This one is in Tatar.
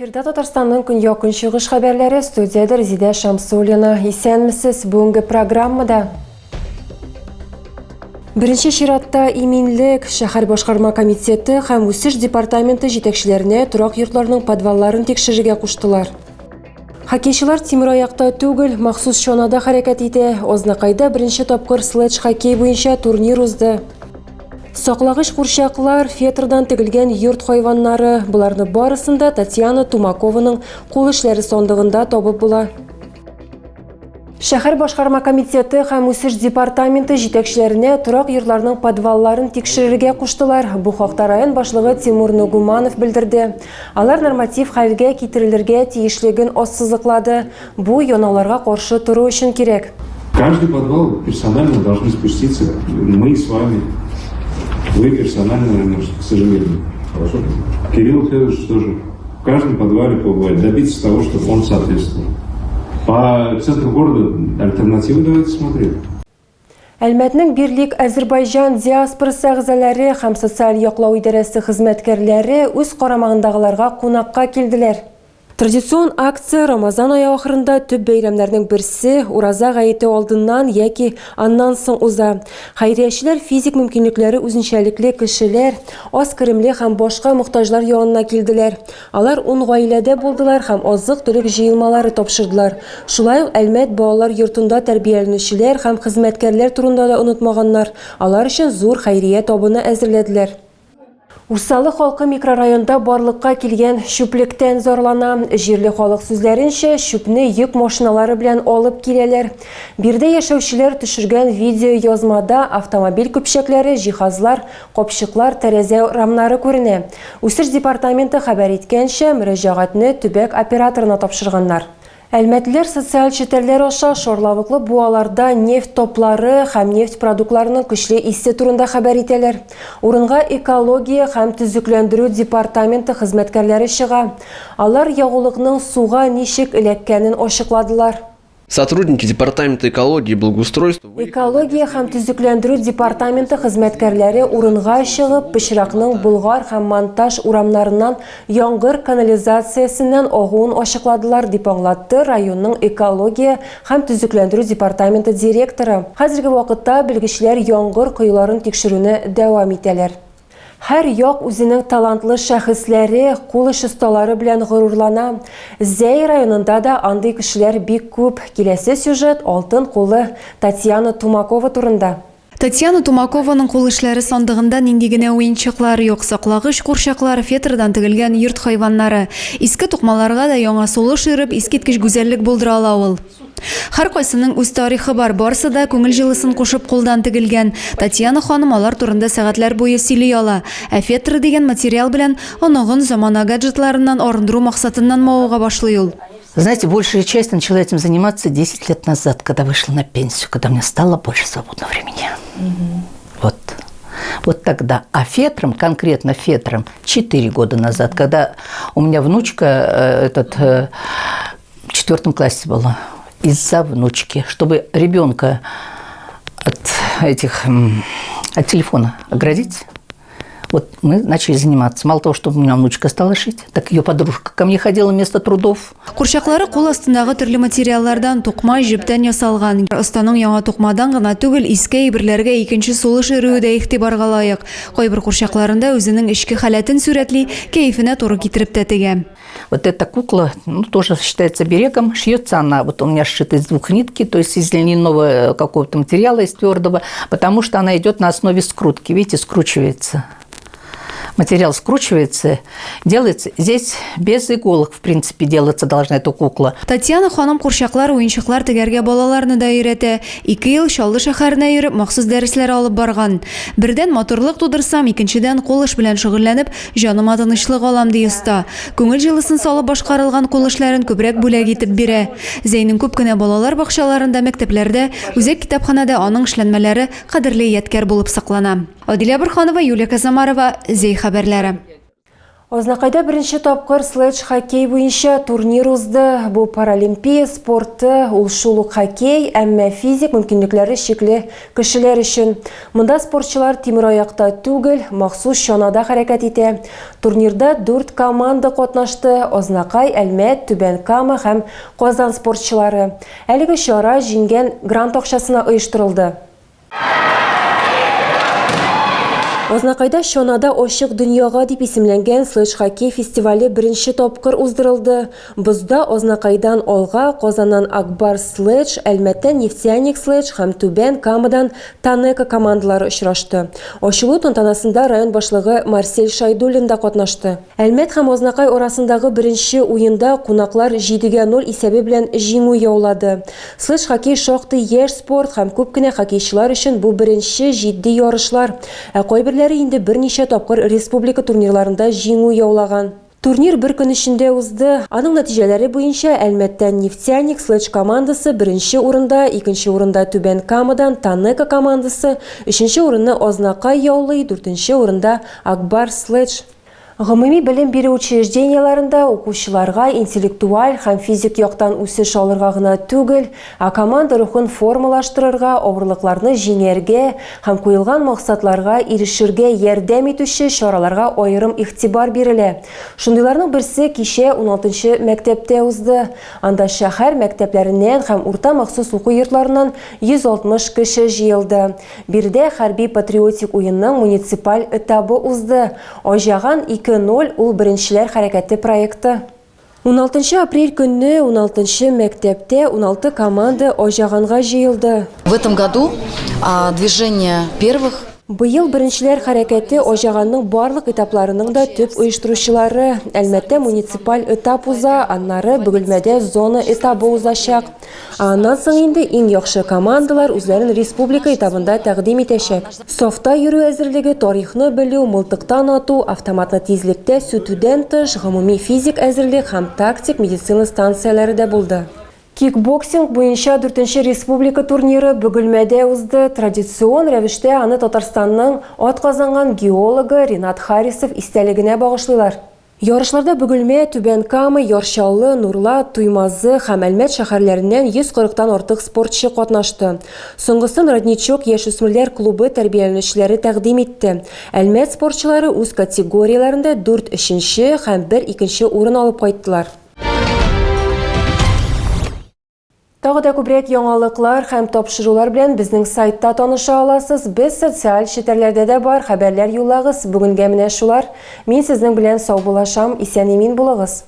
Эфирда Татарстанның көньяк-көнчыгыш хәбәрләре, студиядә Резидә Шамсуллина. Исәнмесез, бүгенге программада Беренче чиратта иминлек, шәһәр башкарма комитеты һәм үсеш департаменты җитәкчеләренә торак йортларның подвалларын тикшерергә куштылар. Хоккейчылар тимераякта түгел, махсус чанада хәрәкәт итә. Азнакайда беренче тапкыр следж-хоккей буенча турнир узды. Саклагыч курчаклар, фетрдан тегелгән йорт хайваннары, боларны барысын да Татьяна Тумакованың кул эшләре сандыгында табып була. Шәһәр башкарма комитеты һәм үсеш департаменты җитәкчеләренә торак йортларның подвалларын тикшерергә куштылар. Бу хакта район башлыгы Тимур Нугуманов белдерде. Алар норматив хәлгә китерелергә тиешлеген ассызыклады. Бу янауларга каршы тору өчен кирәк. Каждый подвал персонально должны спуститься. Мы с вами. Вы персонально, наверное, к сожалению. Хорошо? Кирилл Федорович тоже. В каждом подвале побывать, добиться того, чтобы он соответствовал. По центру города альтернативы давайте смотреть. Әлмәтнең Бирлик Әзербайҗан диаспорасы әгъзалары һәм социаль яклау идарәсе хезмәткәрләре үз карамагындагыларга кунакка килделәр. Традицион акция Рамазан ае ахырында төп бәйрәмнәрнең берсе, Ураза гаете алдыннан яки аннан соң уза. Хәйриячеләр физик мөмкинлекләре үзенчәлекле кешеләр, аз керемле һәм башка мохтаҗлар янына килделәр. Алар ун гаиләдә булдылар һәм азык-төлек җыелмалары тапшырдылар. Шулай ук Әлмәт балалар йортында тәрбияләнүчеләр һәм хезмәткәрләр турында да онытмаганнар, алар өчен зур хәйрия табыны әзерләделәр. Урсалы халкы микрорайонда барлыкка килгән чүплектән зарлана. Җирле халык сүзләренчә, чүпне йөк машиналары белән алып киләләр. Биредә яшәүчеләр төшергән видеоязмада автомобиль көпчәкләре, җиһазлар, капчыклар, тәрәзә рамнары күренә. Үсеш департаменты хәбәр иткәнчә, мөрәҗәгатьне төбәк операторына тапшырганнар. Әлмәтлеләр социаль челтәрләр аша шарлавыклы буаларда нефть таплары һәм нефть продуктларының көчле исе турында хәбәр итәләр. Урынга экология һәм төзекләндерү департаменты хезмәткәрләре чыга. Алар ягулыкның суга ничек эләккәнен ачыкладылар. Сотрудники Департамента экологии и благоустройства Экология һәм төзекләндерү департаменты хезмәткәрләре урынга чыгып, пычракның Болгар һәм Монтаж урамнарыннан яңгыр канализациясеннән агуын ачыкладылар, дип аңлатты районның экология һәм төзекләндерү департаменты директоры. Хәзерге вакытта белгечләр яңгыр коеларын тикшерүне дәвам итәләр. Һәр як үзенең талантлы шәхесләре, кул эш осталары белән горурлана. Зәй районында да андый кешеләр бик күп. Киләсе сюжет алтын куллы Татьяна Тумакова турында. Татьяна Тумакованың кул эшләре сандыгында нинди генә уенчыклар юк, саклагыч курчаклар, фетрдан тегелгән йорт хайваннары. Иске тукмаларга да яңа сулыш өреп, искиткеч гүзәллек булдыра ала ул. Һәркайсының үз тарихы бар, барысы да күңел җылысын кушып кулдан тегелгән. Татьяна ханым алар турында сәгатьләр буе сөйли ала. Ә фетр дигән материал белән оныгын замана гаджетларыннан арындыру максатыннан мавыга башлый ул. Знаете, большая часть начала этим заниматься 10 лет назад, когда вышла на пенсию, когда у меня стало больше свободного времени. Вот. Вот тогда. А фетром, конкретно фетром, 4 года назад, когда у меня внучка этот, в четвертом классе была, из-за внучки, чтобы ребенка от этих, от телефона оградить, вот мы начали заниматься. Мало того, что у меня внучка стала шить, так ее подружка ко мне ходила вместо трудов. Курчаклары кул астындагы төрле материаллардан, тукма, җептән ясалган. Останың яңа тукмадан гына түгел, иске әйберләргә икенче сулыш өрүе дә игътибарга лаек. Кайбер курчакларында үзенең эчке халәтен сурәтли, кәефенә туры китереп тә тегә. Вот эта кукла, ну, тоже считается оберегом. Шьется она, вот у меня сшита из двух нитки, то есть из льняного какого-то материала, из твердого, потому что она идет на основе скрутки. Видите, скручивается. Материал скручивается, делается. Здесь без иголок, в принципе, делаться должна эта кукла. Татьяна ханым курчаклар, уенчыклар тегәргә балаларны да өйрәтә. 2 ел Чаллы шәһәренә йөреп, махсус дәресләр алып барган. Бердән матурлык тудырсам, икенчедән кул эш белән шөгыльләнеп, җаныма тынычлык алам, ди оста. Күңел җылысын салып башкарылган кул эшләрен күбрәк бүләк итеп бирә. Зәйнең күп кенә балалар бакчаларында, мәктәпләрдә, үзәк китапханәдә аның эшләнмәләре кадерле ядкәр булып саклана. Адилә Борһанова, Юлия Казамарова, Зәй хәбәрләре. Азнакайда беренче тапкыр следж-хоккей буенча турнир узды. Бу паралимпия спорты, ул шул ук хоккей, әмма физик мөмкинлекләре чикле кешеләр өчен. Монда спортчылар тимераякта түгел, махсус чанада хәрәкәт итә. Турнирда дүрт команда катнашты, Азнакай, Әлмәт, Түбән Кама һәм Казан спортчылары. Әлеге чара җиңгән грант акчасына оештырылды. Азнакайда Чанада ачык дөньяга дип исемләнгән следж-хоккей фестивале беренче тапкыр уздырылды. Бозда Азнакайдан Алга, Казаннан Ак Барс Следж, Әлмәттән Нефтяник Следж һәм Түбән Камадан Танеко командалары очрашты. Ачылу тантанасында район башлыгы Марсель Шайдуллин да катнашты. Әлмәт һәм Азнакай арасындагы беренче уенда кунаклар җидегә ноль исәбе белән җиңү яулады. Следж-хоккей шактый яшь спорт һәм күп кенә хоккейчылар өчен бу беренче җитди ярышлар. Ә кайберләре инде берничә тапкыр республика турнирларында җиңү яулаган. Турнир бер көн эчендә узды. Аның нәтиҗәләре буенча Әлмәттән Нефтяник следж командасы беренче урында, икенче урында Түбән Камадан Танеко командасы, өченче урынны Азнакай яулый, дүртенче урында Ак Барс Следж. Гомуми белем бирү учреждениеләрендә укучыларга интеллектуаль һәм физик яктан үсеш алырга гына түгел, ә команда рухын формалаштырырга, авырлыкларны җиңәргә һәм куелган максатларга ирешергә ярдәм итүче чараларга аерым игътибар бирелә. Шундыйларның берсе кичә уналтынчы мәктәптә узды. Анда шәһәр мәктәпләреннән һәм урта махсус уку йортларыннан 160 кеше җыелды. Биредә хәрби-патриотик уенның муниципаль этабы узды. Аҗаган 2 ноль ул Беренчеләр хәрәкәте проекты. 16 апрель көнне 16 мәктәптә 16 команда Аҗаганга җыелды. В этом году движение первых Быел Беренчеләр хәрәкәте Аҗаганның барлык этапларының да төп оештыручылары. Әлмәттә муниципаль этап уза, аннары Бөгелмәдә зона этабы узачак. Ә аннан соң инде иң яхшы командалар үзләрен республика этабында тәкъдим итәчәк. Сафта йөрү әзерлеге, тарихны белү, мылтыктан ату, автоматны тизлектә сүтүдән тыш, гомуми физик әзерлек һәм тактик медицина станцияләре дә булды. Кикбоксинг буенча дүртенче республика турниры Бөгелмәдә узды. Традицион рәвештә аны Татарстанның атказанган геологы Ренат Харисов истәлегенә багышлыйлар. Ярышларда Бөгелмә, Түбән Кама, Яр Чаллы, Нурлат, Туймазы һәм Әлмәт шәһәрләреннән 140 тан артык спортчы катнашты. Соңгысын Родничок яшүсмерләр клубы тәрбияләнүчеләре тәкъдим итте. Әлмәт спортчылары үз категорияләрендә дүрт өченче һәм бер икенче урын алып кайттылар. Тагы да күбрәк яңалыклар һәм тапшырулар белән безнең сайтта таныша аласыз. Без социаль челтәрләрдә дә бар, хәбәрләр юллагыз. Бүгенгә менә шулар. Мин сезнең белән саубуллашам. Исән-имин булыгыз.